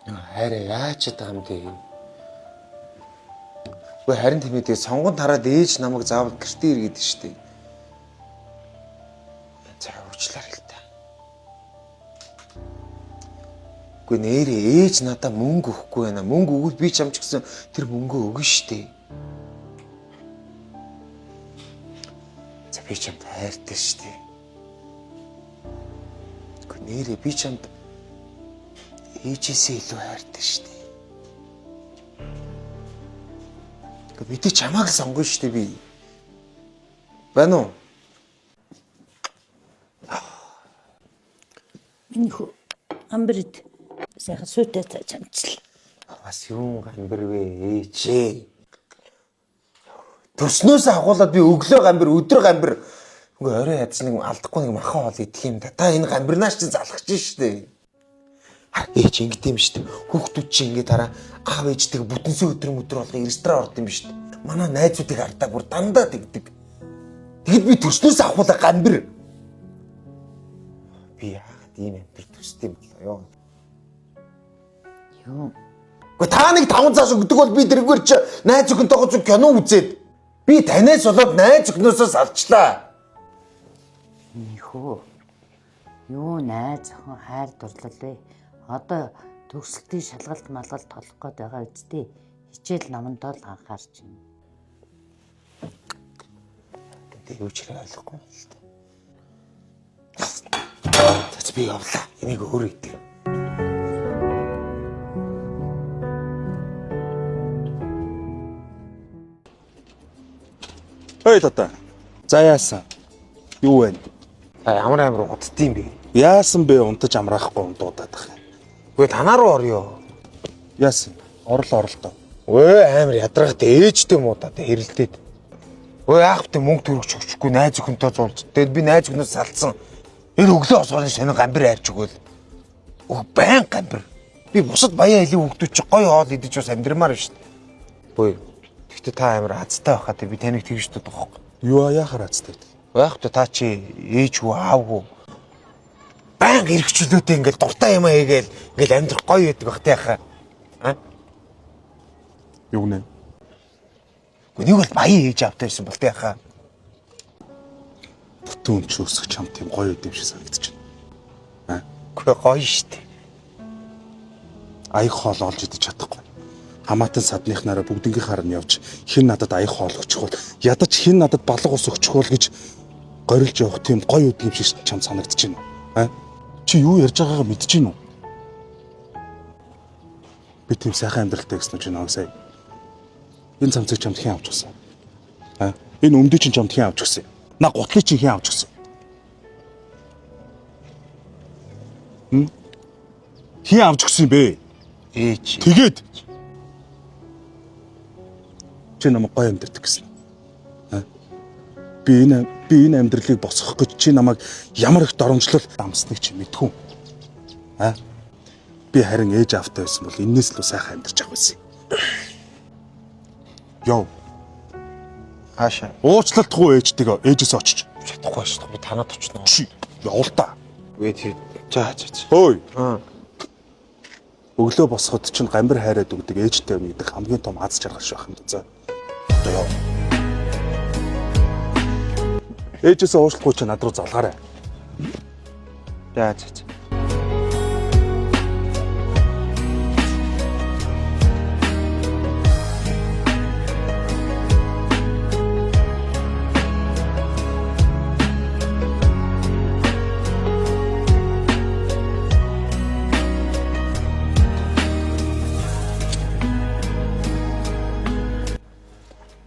Хайраа яаж чадах юм бэ? Үгүй харин тийм ээ сонгон тараад ээж намайг заавал гэртээ иргээд штэ. За уучлаарай л та. Үгүй нэрээ ээж надаа мөнгө өгөхгүй байна. Мөнгө өгвөл би чам ч гэсэн тэр мөнгөө өгнө штэ. За би чамд хайртай штэ. Үгүй нэрээ би чамд ээжээсээ илүү хайртай штэ. Үгүй мэдээ чамааг л сонгоно штэ би. Байна уу? Миний хүү амбрид сайхан сүйтэй цай чамчл. Бас юм гамбир вэ ээжээ. Төрснөөс ахуулаад би өглөө гамбир, өдөр гамбир. Үгүй орой ядч нэг алдахгүй нэг махан хоол идэх юм да. Та энэ гамбирнаас чи залхаж штэ. Хар ээж ингэдэм юм штэ. Хүүхдүүд чи ингэ дараа аав ээжтэйг бүтэнсэн өдөр өдөр болгон ресторан орд юм штэ. Манай найзуудыг хардаа бүр дандаа тэгдэг. Тэгэд би төрснөөс ахуулаад гамбир. Би яагаад ийм амьдрал төстэй юм болоо ёо. Юу? Гэхдээ та нэг таван цаас өгдөг бол би тэргээр чи найз охинтойгоо зүг кино үзээд би танаас болоод найз охиноосоо салчлаа. Миний хүү юу найз охин хайр дурлал вэ? Одоо төгсөлтийн шалгалт малгалт толох гээд байгаа үсттэй. Хичээл номондоо л анхаарч байна. Тэг юу ч хэрэг ойлгохгүй юм л та. За би явлаа. Энийг өөрөө идэх. Ой тата. За яасан? Юу вэ? Та ямар амар уддсан бэ? Яасан бэ унтаж амраахгүй унтуудаад ах юм. Үгүй танаа руу орё. Яасан? Орол оролдоо. Өө амар ядаргатай ээжтэй муудаад хэрэлдээд. Өө яах вэ мөнгө төрөгч өгчихгүй найз охинтой зулж. Тэгэд би найз охиноос салцсан. Энэ өглөө босгооны сонин гамбир айрч өгөөл. Өг байн гамбир. Би бусад баян элийн хүүхдүүд чи гоё хоол идэж бас амьдрмаар байна шүү дээ. Бөө. Гэхдээ та амар азтай байхаа би таныг тэгж дуудах байхгүй. Юу яахаар азтай гэдэг. Яах вэ та чи ээж хүү аав хүү баян эрхчлөөтэй ингээл дуртай юм аа хийгээл ингээл амьдрах гоё байдаг бах та яхаа. А? Юу нэ? Үгүй нэг бол баян ээж аавтай байсан бол та яхаа. Бүтэн өмч өсөх чам тийм гоё юм шиг санагдчихэв. Аа? Үгүй гоё шүү дээ. Аяг хоол олж идэж чадахгүй. Хамаатан садныхнаараа бүгднгийнхаар нь явж хэн надад аяг хоол өгчих бол ядаж хэн надад балга ус өгчих бол гэж горилж явах тийм гоё юм шиг чам санагдчихэв. Аа? Чи юу ярьж байгаагаа мэдэж гин үү? Би тийм сайхан амьдралтай гэсэн чи нөө сая. Энэ цамцыг чамд хэн авч өгсөн? Аа? Энэ өмдөө чинь чамд хэн авч өгсөн? На гутлыг чинь хэн авч өгсөн? Хм? Хэн авч өгсөн юм бэ? Ээж. Тэгээд чи намайг гоё амьдрдаг гэсэн. Аа? Би энэ амьдралыг босгох гэж чи намайг ямар их доромжлол дамсныг чи мэдхүү. Аа? Би харин ээж аавтай байсан бол энээс л сайхан амьдарч явах байсан юм. Йоо, Хаашаа. уучлалтгүй ээжтэйгээ ээжээс очиж Чадахгүй шүү дээ. Би танад очно. чи явуул та. Үгүй тэр. За за за. Хөөй. Аа. Өглөө босоход чинь гамбир хайраад өгдөг ээжтэй байна гэдэг хамгийн том аз жаргал шиг байх юм да. За. Одоо яв. Ээжээсээ уучлахгүй чи над руу залгаарай. За за за.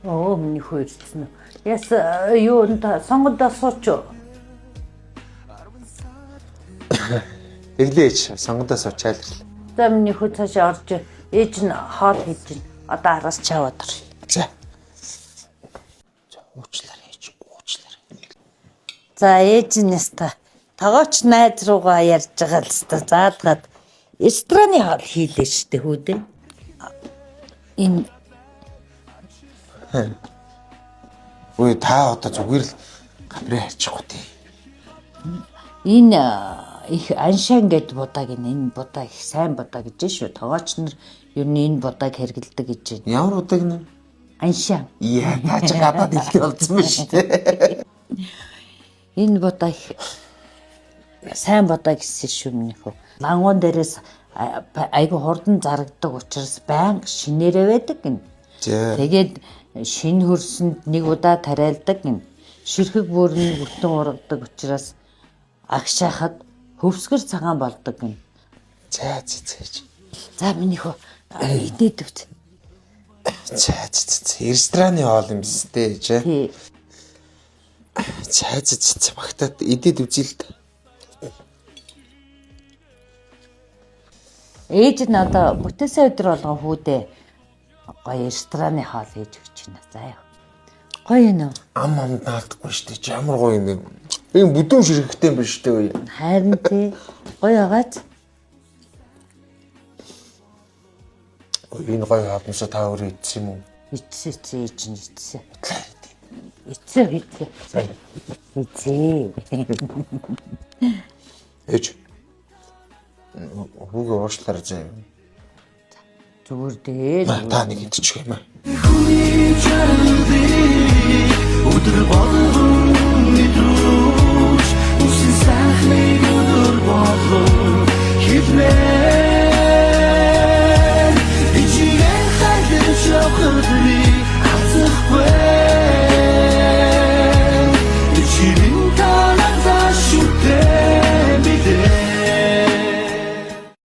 Оо миний хүү ирсэн үү? Яс юу энэ сонгондоо сууч уу? Тэглээ ээж сонгондоо сууч айлрлаа. За миний хүү цаашаа орж ээж нь хоол хийж гин. Одоо араас чаваад ор. За. За уучлаарай ээж уучлаарай. За ээж нь яста тогооч найз руугаа ярьж байгаа л ста заалгаад рестораны хоол хийлээ штэ хүү дээ. Энэ Үгүй та одоо зүгээр л гамбираа хайрчихгүй тий. энэ Их аншаан гэд будааг энэ будаа их сайн будаа гэж шүү. Тогооч нар ер нь энэ будааг хэрэгэлдэг гэж байна. Ямар удаг нэ? Аншаан. Яа, наа чи гадаад хэлтэй болсон байна шүү дээ. Энэ будаа их сайн будаа гэсэн шүү миний хөө. Лангуун дээрээс айгу хурдан зарагдаг учраас байнга шинээрээ байдаг гин. За. Тэгээд шинэ хөрсөнд нэг удаа тариалдаг гин. Ширхэг бүр нь бүтэн ургадаг учраас агшаахад хөвсгөр цагаан болдог гин. За за за. За миний хөө идээд үз. За за за. Рестораны хоол юм биз дээ, чи. Тий. За за за багтаад идээд үзье л дээ. Ээж нь одоо бүтээсэн өдөр болгон хүүдээ гоё рестораны хоол хийж өгч байна. За яа. Гоё юм уу? Ам амд наалдахгүй шүү дээ. Ямар гоё юм бэ? Энэ бүдүүн ширхэгтэй юм биш үү? Харин тий. Гоё байгааз. Энэ гоё хоолносоо та өөрөө идсэн юм уу? Итсэн итсэн ээж нь итсэн. Итсэн итсэн. Итсэн. Ээж. Хүүгээ уушлаарай заа. Зүгээр дээ. Та нэг идчих юм аа. Хүний чармын